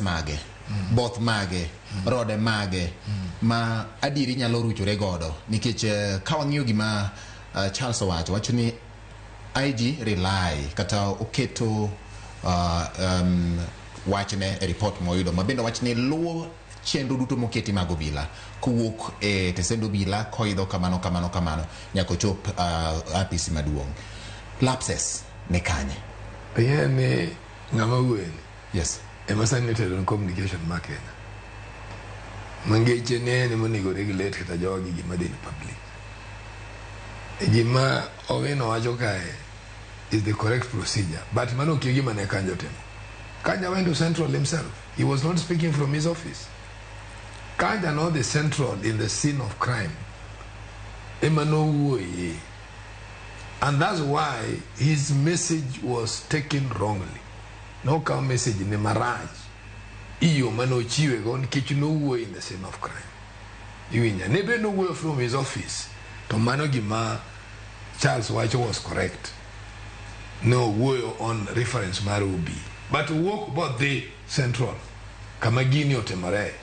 Mage both mage rode mage ma adieri nyalo ruchore godo nikech ka wang'iyo gima Charles owacho, wacho ni IG rely kata oketo wachne e report moyudo, ma bende wach ni luwo chenro duto moketi mag obila kowuok e tesend obila koidho kamano kamano kamano nyaka ochop apisi maduong'. Lapses ni kanye? Ing'e ni ng'ama wuoyeni Yes. Ema sani otelo ne communication ma Kenya. Mangeche ne en ema onego regulate kata jogi gima dhi in public. Gima Owino wacho kae is the correct procedure, but mano ok e gima ne Kanja otimo. Kanja went to Central himself. He was not speaking from his office. Kanja nodhi Central in the scene of crime. Ema nowuoye. And that's why his message was taken wrongly. Nokaw message ne marach iyo mane ochiwe go nikech nowuoyo in the scene of crime. Iwinja? Ne bed nowuoyo from his office, to mano gima Charles wacho was correct. Nowuoyo on reference mar OB. But owuok bodhi Central kama gini otimore.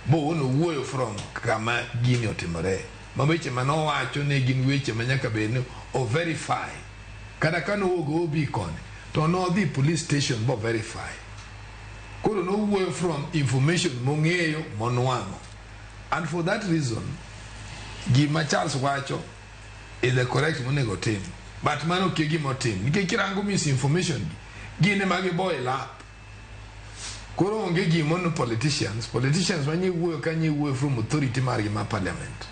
Bo nowuoyo from kama gini otimore. Ma weche manowacho ne gin weche ma nyaka bed ni o verify. Kata ka nowuok OB koni, to nodhi police station bo verify. Koro nowuoyo from information mong'eyo monwang'o. And for that reason, gima Charles wacho is the correct monego tim. But mano ok e gima otim. Nikech kirango misinformation gi, gin ema giboil up. Koro onge gimo politicians. Politicians manye wuoyo ka nye wuoyo from authority margi ma parliament.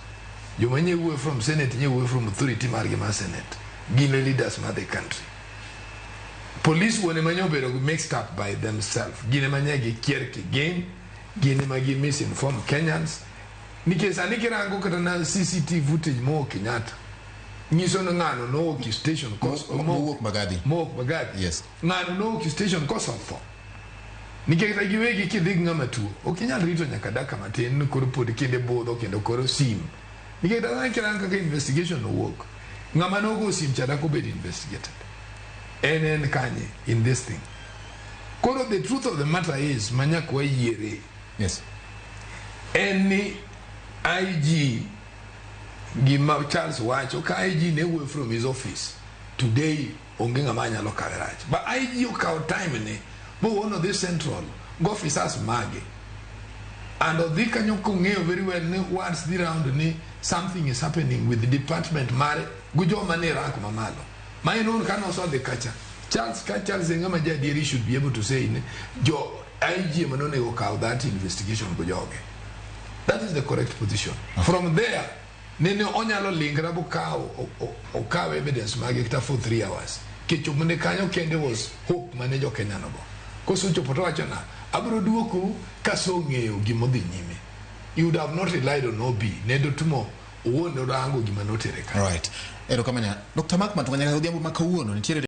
Joma nye wuoyo from senate nye wuoyo from authority margi ma senate. Gin e leaders mar the country. Police wuon ema nye obedo mixed up by themselves. Gin ema nye gikier kigin. Gin ema gi misinform Kenyans. Nikech sani kirango kata na CCTV footage mowuok Kenyatta, nyiso ni ng'ano nowuok e station Mowuok Mbagathi. Mowuok Mbagathi. Yes. Ng'ano nowuok e station kosetho. Nikech kata giwegi kidhi gi ng'ama tuo, ok inyal rito nyaka dakika matin ni koro pod kinde budho kendo koro sim. Nikech kata sani kirango kaka investigation owuok, ng'ama nogo sim cha dak obed investigated. En kanye in this thing? Koro the truth of the matter is ma nyaka wayiere en ni IG, gima Charles wacho ka IG ne wuoyo from his office today, onge ng'ama nyalo kawe rach, but IG okawo time ne bowuono dhi Central go officers mage and odhi kanyo kong'eyo very well ni words dhi round ni something is happening with the department mare go joma ni rank mamalo ma en on kane osodhi kacha. Charles, ka Charles en ng'ama jaadieri, should be able to say ni jo IG ema nonego kaw that investigation go joge. That is the correct position. From there nene onyalo linkra bokaw okaw evidence mage kata for 3 hours kechopo ne kanyo kende was hope mane jo Kenya nogo. Kosechopo to wacho na abiro duokou kasong'eyo gimodhi nyime. You would have not relied on OB ne dotumo owuon norango gima notere kanyo. Right. Erokamano. Dr. Mark Matunga, nyaka odhiambo ma kawuono nitiere.